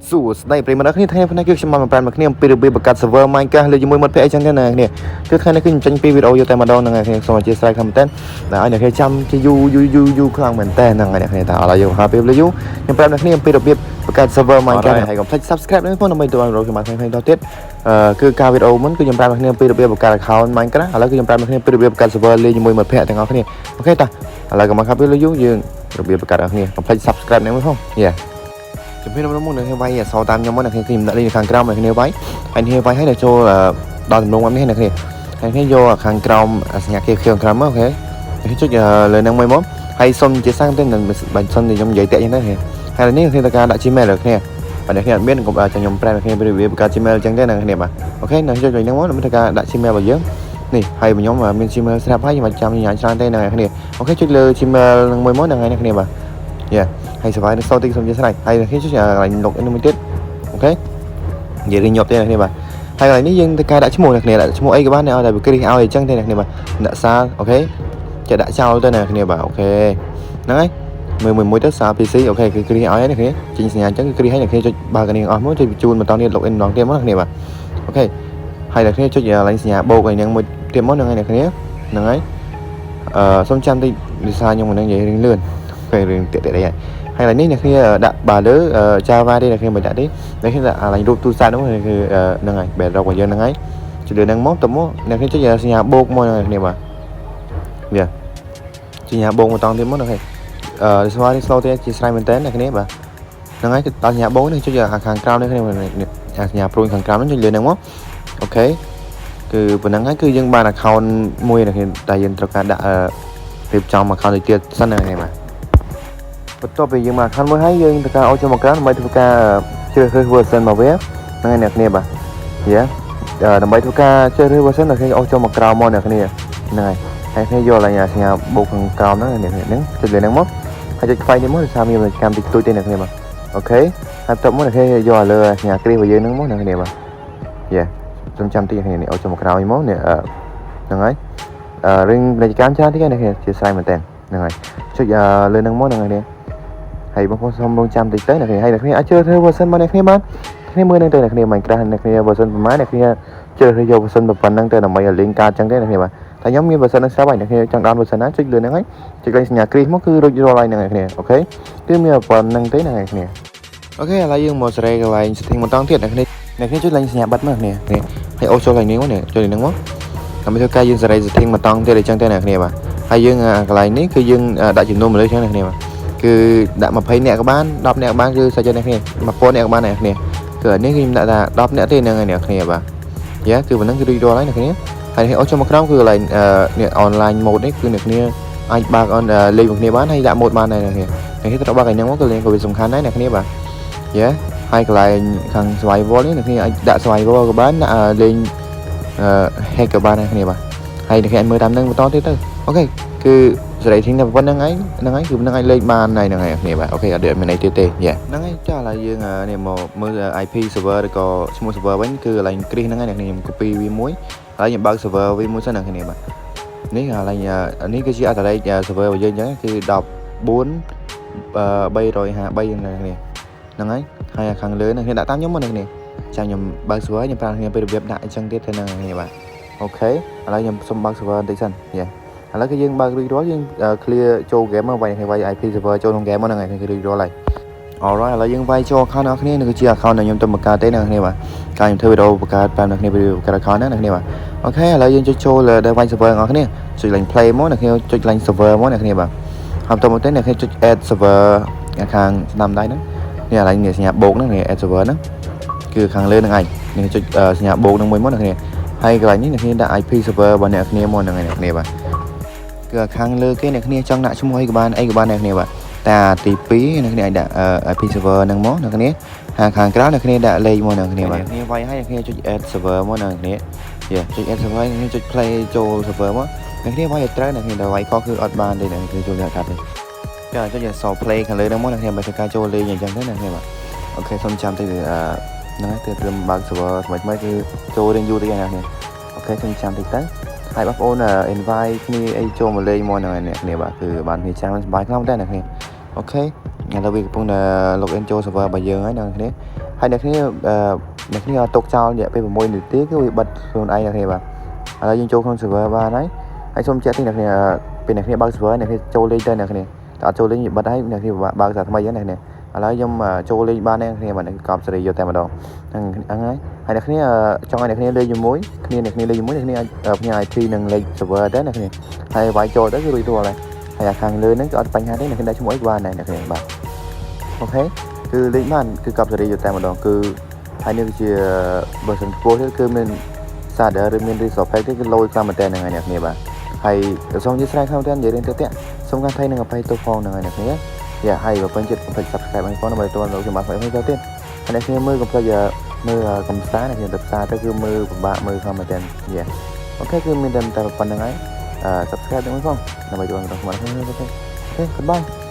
សួស្តីប្រិយមិត្តអ្នកគ្នាថ្ងៃនេះគឺខ្ញុំមកប្រាប់អ្នកគ្នាអំពីរបៀបបង្កើត server Minecraft លើជាមួយមិត្តភ័ក្តិអីចឹងទៅណាគ្នាគឺថ្ងៃនេះគឺខ្ញុំចេញពីវីដេអូយកតែម្ដងហ្នឹងហើយគ្នាសូមអធ្យាស្រ័យខ្លាំងមែនតើដែលឲ្យអ្នកគ្នាចាំជាយូរយូរយូរយូរខ្លាំងមែនតើហ្នឹងហើយអ្នកគ្នាតើឥឡូវយើងហាពេលយូរខ្ញុំប្រាប់អ្នកគ្នាអំពីរបៀបបង្កើត server Minecraft ហើយកុំភ្លេច subscribe នឹងផងដើម្បីទទួលបានវីដេអូខ្ញុំបានផ្សេងៗតទៀតអឺគឺការវីដេអូមុនគឺខ្ញុំប្រាប់អ្នកគ្នាអំពីរបៀបបង្កើត account Minecraft ឥឡូវគឺខ្ញុំប្រាប់អ្នកគ្នាអំពីរបៀបបង្កើត server លេងជាមួយមិត្តភ័ក្តិទាំងអស់គ្នាOK តោះឥឡូវកុំមកខាប់ពេលយូរយើងរបៀបបង្កើតអ្នកគ្នាកុំភ្លេច subscribe នឹងផងយ៉ា ជំហានដំបូងនៅគ្នាវាយអក្សរតាមខ្ញុំមកនៅគ្នាខ្ញុំដាក់ link នៅខាងក្រោមនៅគ្នាវាយហើយគ្នាវាយហើយនៅចូលដល់ទំនងបែបនេះនៅគ្នាហើយគ្នាយកខាងក្រោមសញ្ញាគេខៀវខាងក្រោមមក OK គ្នាចុចលើនឹងមួយមកហើយសុំជាសាំងទៅនឹងបាញ់សុំខ្ញុំនិយាយតាក់ចឹងទៅហើយនេះគ្នាត្រូវការដាក់ Gmail នៅគ្នាបើអ្នកគ្នាអត់មានកុំចាំខ្ញុំប្រាប់អ្នកគ្នាពីរបៀបបង្កើត Gmail ចឹងទេនៅគ្នាបាទ OK នៅចុចលើហ្នឹងមកដើម្បីធ្វើការដាក់ Gmail របស់យើងនេះហើយខ្ញុំមាន Gmail ស្រាប់ហើយខ្ញុំចាំញ៉ាំច្រើនទេនៅគ្នា OK ចុចលើ Gmail នឹងមួយមកហ្នឹងហើយអ្នកគ្នាបាទយ៉ាហើយសប្បាយនឹងសោតិចសូមអធ្យាស្រ័យហើយគេចុចកន្លែង log in មួយទៀត OK និយាយរឿងញាប់ទេអ្នកគ្នាបាទហើយកន្លែងនេះយើងត្រូវការដាក់ឈ្មោះអ្នកគ្នាដាក់ឈ្មោះអីក៏បានដែរឲ្យតែវាគ្រីសឲ្យអញ្ចឹងទេអ្នកគ្នាបាទដាក់សា OK ចេះដាក់ចោលទៅអ្នកគ្នាបាទ OK ហ្នឹងហើយមើលមួយមួយទៅសា PC OK គឺគ្រីសឲ្យអ្នកគ្នាចេញសញ្ញាអញ្ចឹងគឺគ្រីសឲ្យអ្នកគ្នាចុចបើកគ្នាអស់មកចុចបញ្ជូនបន្តទៀត log in ម្ដងទៀតមកអ្នកគ្នាបាទ OK ហើយអ្នកគ្នាចុចកន្លែងសញ្ញាបូកអីហ្នឹងមួយទៀតមកហ្នឹងហើយអ្នកគ្នាហ្នឹងហើយអឺសូមចាំតិចវិសាខ្ញុំនឹងនិយាយរឿងលឿនពេលរឿងតាក់តាក់អីហើយហើយឡើយនេះអ្នកគ្នាដាក់បាលើ Java ទេអ្នកគ្នាមិនដាក់ទេអ្នកគ្នាដាក់អាឡាញ់រូបទូរស័ព្ទហ្នឹងគឺហ្នឹងហើយបែររករបស់យើងហ្នឹងហើយចុចលើហ្នឹងមកទៅមកអ្នកគ្នាចុចសញ្ញាបូកមកហ្នឹងអ្នកគ្នាបាទវាសញ្ញាបូកមកតង់ទៀតមកហ្នឹងហើយអឺស្វានេះ slow ទេជាស្រ័យមែនតើអ្នកគ្នាបាទហ្នឹងហើយដល់សញ្ញាបូកនេះចុចខាងក្រោមនេះគ្នាអាសញ្ញាព្រួយខាងក្រោមហ្នឹងចុចលើហ្នឹងមក OK គឺប៉ុណ្ណឹងហើយគឺយើងបាន account មួយអ្នកគ្នាតែយើងត្រូវការដាក់រៀបចំ account ទៅទៀតសិនណាអ្នកបាទ បន្ទាប់ពីយើងមក account មួយហើយយើងត្រូវការអូចូលមកក្រៅដើម្បីធ្វើការជ្រើសរើស version មកវាហ្នឹងហើយអ្នកគ្នាបាទយ៉ាដើម្បីធ្វើការជ្រើសរើស version អ្នកគ្នាអូចូលមកក្រៅមកអ្នកគ្នាហ្នឹងហើយហើយគ្នាយកឡើងសញ្ញាបូកខាងក្រោមហ្នឹងអ្នកគ្នាហ្នឹងចុចលើហ្នឹងមកហើយចុចខ្វែងនេះមកដោយសារមានកម្មតិចតួចទេអ្នកគ្នាបាទ OK ហើយបន្ទាប់មកអ្នកគ្នាយកឲ្យលើសញ្ញាគ្រីសរបស់យើងហ្នឹងមកអ្នកគ្នាបាទយ៉ាខ្ញុំចាំតិចអ្នកគ្នានេះអូចូលមកក្រោយមកនេះហ្នឹងហើយអឺរឿងពាណិជ្ជកម្មច្រើនតិចអ្នកគ្នាជាស្រ័យមែនតើហ្នឹងហើយចុចលើហ្នឹងមកហ្នឹងហើយនេះ ហើយបងប្អូនសូមរងចាំតិចទៅអ្នកគ្នាហើយអ្នកគ្នាអាចជ្រើសរើស version របស់អ្នកគ្នាបានគ្នាមើលនឹងទៅអ្នកគ្នា Minecraft អ្នកគ្នា version ប្រហែលអ្នកគ្នាជ្រើសរើសយក version ប៉ុណ្ណឹងទៅដើម្បីឲ្យលេងកើតចឹងទេអ្នកគ្នាបាទតែខ្ញុំមាន version នឹងស្រាប់ហើយអ្នកគ្នាចង់ down version ណាចុចលើហ្នឹងហើយចុចលេខសញ្ញាគ្រីសមកគឺរួចរាល់ហើយហ្នឹងអ្នកគ្នា OK គឺមានប៉ុណ្្នឹងទេហ្នឹងអ្នកគ្នា OK ឥឡូវយើងមកសេរីកន្លែង setting បន្តទៀតអ្នកគ្នាអ្នកគ្នាចុចលេខសញ្ញាបិទមកអ្នកគ្នាហើយអូចូលកន្លែងនេះមកនេះចុចហ្នឹងមកដើម្បីធ្វើការយើងសេរី setting បន្តទៀតអញ្ចឹងទេអ្នកគ្នាបាទហើយយើងកន្លែងនេះគឺយើងដាក់ចំនួនមនុស្សចឹងអ្នកគ្នាបាទគឺដាក់20នាក់ក៏បាន10នាក់ក៏បានគឺសាច់អ្នកគ្នា1000នាក់ក៏បានអ្នកគ្នាគឺអានេះគឺខ្ញុំដាក់ថា10នាក់ទេហ្នឹងហើយអ្នកគ្នាបាទយ៉ាគឺប៉ុណ្ណឹងគឺរួចរាល់ហើយអ្នកគ្នាហើយអូចូលមកក្រោមគឺកន្លែងនេះ online mode នេះគឺអ្នកគ្នាអាចបើក on លេងមួយគ្នាបានហើយដាក់ mode បានដែរអ្នកគ្នាអ្នកគ្នាត្រូវបើកឯហ្នឹងមកគឺលេងក៏វាសំខាន់ដែរអ្នកគ្នាបាទយ៉ាហើយកន្លែងខាង survival នេះអ្នកគ្នាអាចដាក់ survival ក៏បានដាក់លេង hack ក៏បានដែរគ្នាបាទហើយអ្នកគ្នាអាចមើលតាមហ្នឹងបន្តទៀតទៅ OK គឺសេរីធីងតែប៉ុណ្្នឹងឯងហ្នឹងហើយគឺហ្នឹងឯងលេងបានហើយហ្នឹងហើយគ្នាបាទ OK អត់មានអីទៀតទេយ៉ាហ្នឹងហើយចាឥឡូវយើងនេះមកមើល IP server ឬក៏ឈ្មោះ server វិញគឺកន្លែងគ្រីសហ្នឹងហើយអ្នកខ្ញុំ copy វាមួយហើយខ្ញុំបើក server វាមួយសិនអ្នកគ្នាបាទនេះកន្លែងនេះគឺជាអត្ថលេខ server របស់យើងអញ្ចឹងគឺ14 353ហ្នឹងគ្នាហ្នឹងហើយហើយខាងលើហ្នឹងគ្នាដាក់តាមខ្ញុំមកអ្នកគ្នាចាំខ្ញុំបើក server ខ្ញុំប្រាប់គ្នាពីរបៀបដាក់អញ្ចឹងទៀតទៅហ្នឹងគ្នាបាទ OK ឥឡូវខ្ញុំសុំបើក server បន្តិចសិនយ៉ាឥឡូវគឺយើងបើករួចរាល់យើង clear ចូល game មកវាយវាយ IP server ចូលក្នុង game មកហ្នឹងហើយគឺរួចរាល់ហើយ Alright ឥឡូវយើងវាយចូល account អ្នកគ្នានេះគឺជា account ដែលខ្ញុំទៅបង្កើតទេអ្នកគ្នាបាទកាលខ្ញុំធ្វើវីដេអូបង្កើតតាមអ្នកគ្នាពីបង្កើត account ហ្នឹងអ្នកគ្នាបាទ OK ឥឡូវយើងចុចចូលដល់វាយ server អ្នកគ្នាចុចឡើង play មកអ្នកគ្នាចុចឡើង server មកអ្នកគ្នាបាទហើយបន្តមកទៅអ្នកគ្នាចុច add server ខាងស្ដាំដៃហ្នឹងនេះឥឡូវនេះសញ្ញាបូកហ្នឹងនេះ add server ហ្នឹងគឺខាងលើហ្នឹងឯងនេះចុចសញ្ញាបូកហ្នឹងមួយមកអ្នកគ្នាហើយកន្លែងនេះអ្នកគ្នាដាក់ IP server របស់អ្នកគ្នាមកហ្នឹងឯងអ្នកគ្នាបាទគឺខាងលើគេអ្នកគ្នាចង់ដាក់ឈ្មោះអីក៏បានអីក៏បានអ្នកគ្នាបាទតែទី2អ្នកគ្នាអាចដាក់ IP server ហ្នឹងមកអ្នកគ្នាហើយខាងក្រៅអ្នកគ្នាដាក់លេខមកអ្នកគ្នាបាទអ្នកគ្នាវាយឲ្យអ្នកគ្នាចុច add server មកអ្នកគ្នាយ៉ាចុច add server អ្នកគ្នាចុច play ចូល server មកអ្នកគ្នាវាយឲ្យត្រូវអ្នកគ្នាដល់វាយខុសគឺអត់បានទេអ្នកគ្នាចូលអ្នកកាត់ទេចាចុចអក្សរ play ខាងលើហ្នឹងមកអ្នកគ្នាបើធ្វើការចូលលេងអញ្ចឹងទៅអ្នកគ្នាបាទ OK សូមចាំតិចអឺហ្នឹងហើយទើបត្រឹមបើក server ថ្មីថ្មីគឺចូលរៀងយូរតិចហើយអ្នកគ្នា OK សូមចាំតិចទៅហើយបងប្អូន invite គ្នាអីចូលមកលេងមកហ្នឹងហើយអ្នកគ្នាបាទគឺបានគ្នាចាំសប្បាយខ្លាំងមែនតើអ្នកគ្នា OK ឥឡូវវាកំពុងតែ log in ចូល server របស់យើងហើយអ្នកគ្នាហ ហើយអ្នកគ្នាអឺអ្នកគ្នាអត់ទុកចោលរយៈពេល6នាទីគឺវាបិទខ្លួនឯងអ្នកគ្នាបាទឥឡូវយើងចូលក្នុង server បានហើយហើយសូមជែកតិចអ្នកគ្នាពេលអ្នកគ្នាបើក server អ្នកគ្នាចូលលេងទៅអ្នកគ្នាតែអត់ចូលលេងវាបិទហើយអ្នកគ្នាបើកសារថ្មីហ្នឹងអ្នកគ្នាឥឡូវខ្ញុំចូលលេងបានអ្នកគ្នាបាទកប់សេរីយកតែម្ដងហ្នឹងហ្នឹងហើយហើយអ្នកគ្នាចង់ឲ្យអ្នកគ្នាលេងជាមួយគ្នាអ្នកគ្នាលេងជាមួយអ្នកគ្នាអាចផ្ញើ IP និងលេខ server ទៅអ្នកគ្នាហើយវាយចូលទៅគឺរួចរាល់ហើយហើយអាខាងលើហ្នឹងគឺអត់បញ្ហាទេអ្នកគ្នាដាក់ឈ្មោះអីក៏បានដែរអ្នកគ្នាបាទ OK គឺលេងបានគឺកប់សេរីយកតែម្ដងគឺហើយនេះគឺជា version ខ្ពស់ទៀតគឺមាន shader ឬមាន resource pack ទេគឺលយខ្លាំងមែនតើហ្នឹងហើយអ្នកគ្នាបាទហើយសូមអធ្យាស្រ័យខ្លាំងមែនតើនិយាយរឿងទៀតសូមកាន់ថៃនិងអភ័យទោសផងហ្នឹងហើយអ្នកគ្នាយ៉ាហើយបើពេញចិត្តកុំភ្លេច subscribe ឲ្យផងដើម្បីទទួលលោកខ្ញុំបាទថ្មីៗទៅទៀតហើយអ្នកគ្នាមើលកុំភ្លេចមើលកំសាអ្នកគ្នាទៅផ្សារទៅគឺមើលពិបាកមើលខ្លាំងមែនតើយ៉ា OK គឺមានតែប៉ុណ្្នឹងហើយ subscribe ទាំងមួយផងដើម្បីទទួលដល់ខ្ញុំបាទ OK, goodbye.